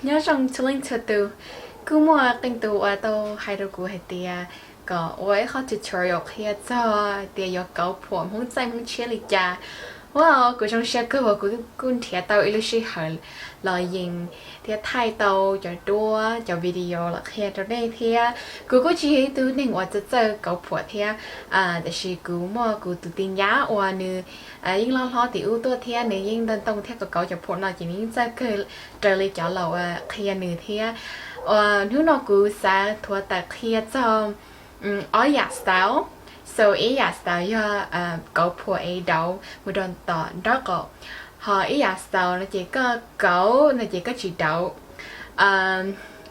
Nyob zoo txhua leej txhua tus, kuj muaj qee tus uas tau hais rau kuv hais tias kom ua ib qho tutorial qhia txog hais tias yuav kauv phuam Hmoob txaij Hmoob tshiab li cas. Ua, kuv zoo siab kawg uas kuv kuj nrhiav tau ib lub sij hawm los yees thiab thaij tau cov duab cov video los qhia rau nej thiab. Kuv kuj tsis yog ib tug neeg uas txawj txawj kauv phuam thiab, tiam sis kuv muaj kuv tus tij nyab uas nws yeej loj hlob tim ub tuaj thiab nws yeej ntoo ntoo thiab kauv kauv cov phuam no ces nws yeej txawj kawg raws li cov laus uas qhia nws thiab. Ua, hnub no kuv xav thuav tawm qhia txog ob yam style. So ib yam style yog kauv phuam es dauv mus rau tom nraub qaum, ho ib yam style no ces koj kauv no ces koj tsis dauv.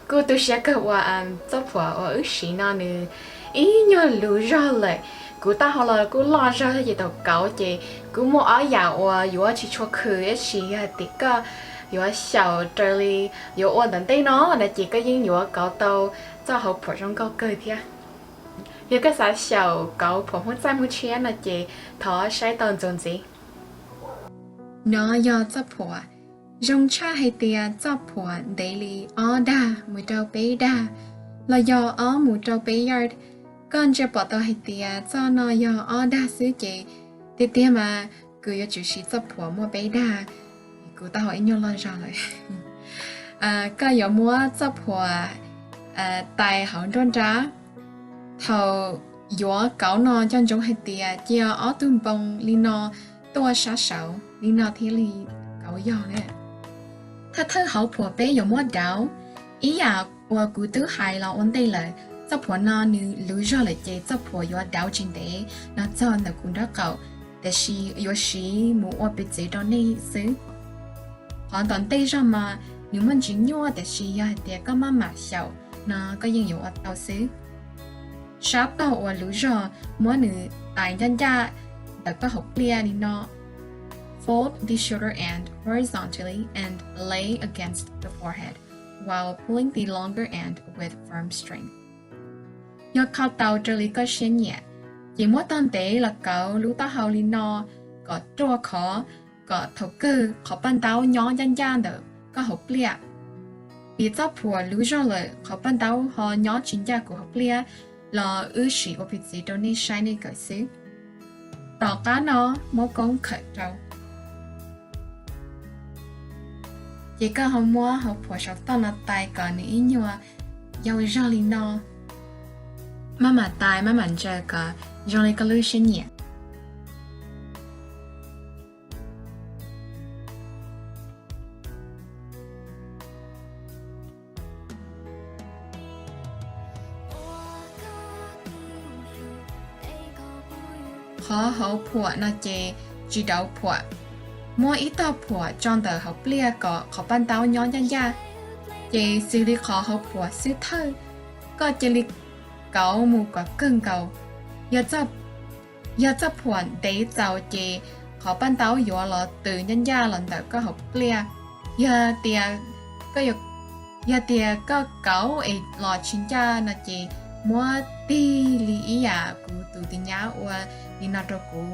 Kuj tu siab kawg uas txoj phuam uas wb siv no nws ib nyuag luv zog lawm. Kuv taub hau los kuj loj zog thiab ces thaum kauv ces kuj muaj ob yam uas yuav tsis tshua khwm, tab sis yog hais tias koj yuav xyaum raws li yuav ua ntawm ntej no no ces koj yeej yuav kauv tau txoj hauv phuam zoo nkauj kawg thiab. Yog koj xav xyaum kauv phuam Hmoob txaij Hmoob tshiab no ces thov saib tau ntxuav ntxiv. No yog txoj phuam, zoo tshaj hais tias txoj phuam ntev li ob dag mus rau peb dag, los yog ob mus rau peb yard. Koj ntsia pom tau hais tias txoj no yog ob dag xwb ces tiag tiag mas kuv yuav tsum siv txoj phuam muaj peb dag. Kuv taub hau ib nyuag loj zog lawm. Koj yuav muab txoj phuam tais hauv nruab nrab. Thaum yuav kauv no nco ntsoov hais tias cia ob tug npoo li no tuaj sab saud li no thiaj li kauv yog na. Thawj thawj hauv phuam peb yuav muab dauv. Ib yam uas kuv twb hais los ua ntej lawm, txoj phuam no nws luv zog lawm ces txoj phuam yuav dauv tsis ntev los txog ntawm kuv nraub qaum, tiam sis yuav siv mus ua piv txwv rau nej xwb. Qhov tom ntej zog mas nws muaj ntsis nyuaj tiam sis yog hais tias koj maj mam xyaum no koj yeej yuav ua tau xwb. Sab tog uas luv zog muab nws tais ncaj ncaj ntawm koj hauv pliaj li no. Fold the shorter end horizontally and lay against the forehead while pulling the longer end with firm strength. Yog kho tau raws li koj siab nyiam, ces muab tog ntev los kauv lub taub hau li no kom ruaj khov, kom thaum kawg qhov paj ntaub nyob ncaj ncaj ntawm koj hauv pliaj. Vim txoj phuam luv zog lawm qhov paj ntaub ho nyob tsis ncaj kuv hauv pliaj, los wb sim ua piv txwv rau nej saib nej kawm xwb. Tom qab no muab koob khawm rau. Ces koj ho muab hauv phuam saum toj no tais kom nws ib nyuag yau zog li no. Maj mam tais maj mam ntsaws kom zoo li koj lub siab nyiam. Qhov hauv phuam no ces tsis dauv phuam. Muab ib tog phuam tso ntawm hauv pliaj kom qhov paj ntaub nyob ncaj ncaj. Ces xws li qhov hauv phuam xwb thawj, koj cia li kauv mus kom kawg nkaus. Yog txoj phuam ntev txaus ces qhov paj ntaub yuav los tws ncaj ncaj los ntawm koj hauv pliaj. Yog tias, yog tias koj kauv es los tsis ncaj no ces muab tig li ib yam kuv tus tis nyab ua li no rau kuv.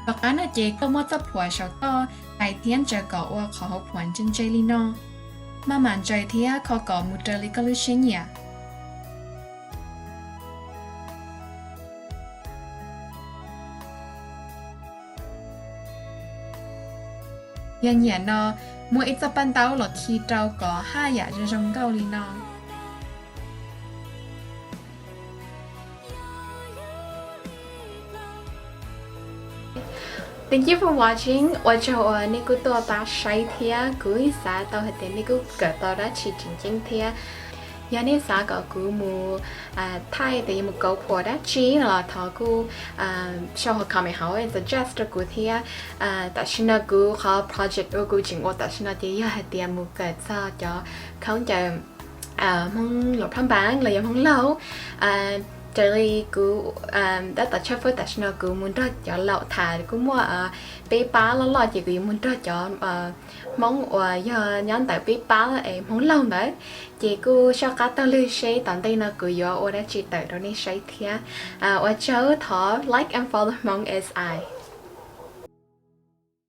Tom qab no ces koj muab txoj phuam saum toj tais thiab ntsaws kom ua qhov hauv phuam ntse ntse li no. Maj mam ntsaws thiab kho kom mus raws li koj lub siab nyiam. Yog nyiam no, muab ib txoj paj ntaub los khi rau kom haj yam zoo zoo nkauj li no. Thank you for watching, ua tsaug uas nej kuj tuaj pab saib thiab kuv xav tau hais tias nej kuj kawm tau dab tsi tseem ceeb thiab. Yog nej xav kom kuv mus thaij tias yuav mus kauv phuam dab tsi no los thov kuj sau hauv comment hauv suggest rau kuv thiab. Tam sim no kuv qhov project uas kuv tseem ua tam sim no ces yog hais tias mus kawm txog cov khaub ncaws Hmoob Luas Phaj Npav los yog Hmoob Lauj. Raws li kuv tab tom tshawb fawb tam sim no kuv mus nrog cov laus tham kuj muaj peb pab loj loj ces kuv yuav mus nrog cov Hmoob uas yog nyob ntawm peb pab es Hmoob Lauj ntawd. Ces kuj soj qab taug lw seb tom ntej no kuv yuav ua dab tsi tawm rau nej saib thiab. Ua tsaug, thov like and follow Hmoob S I.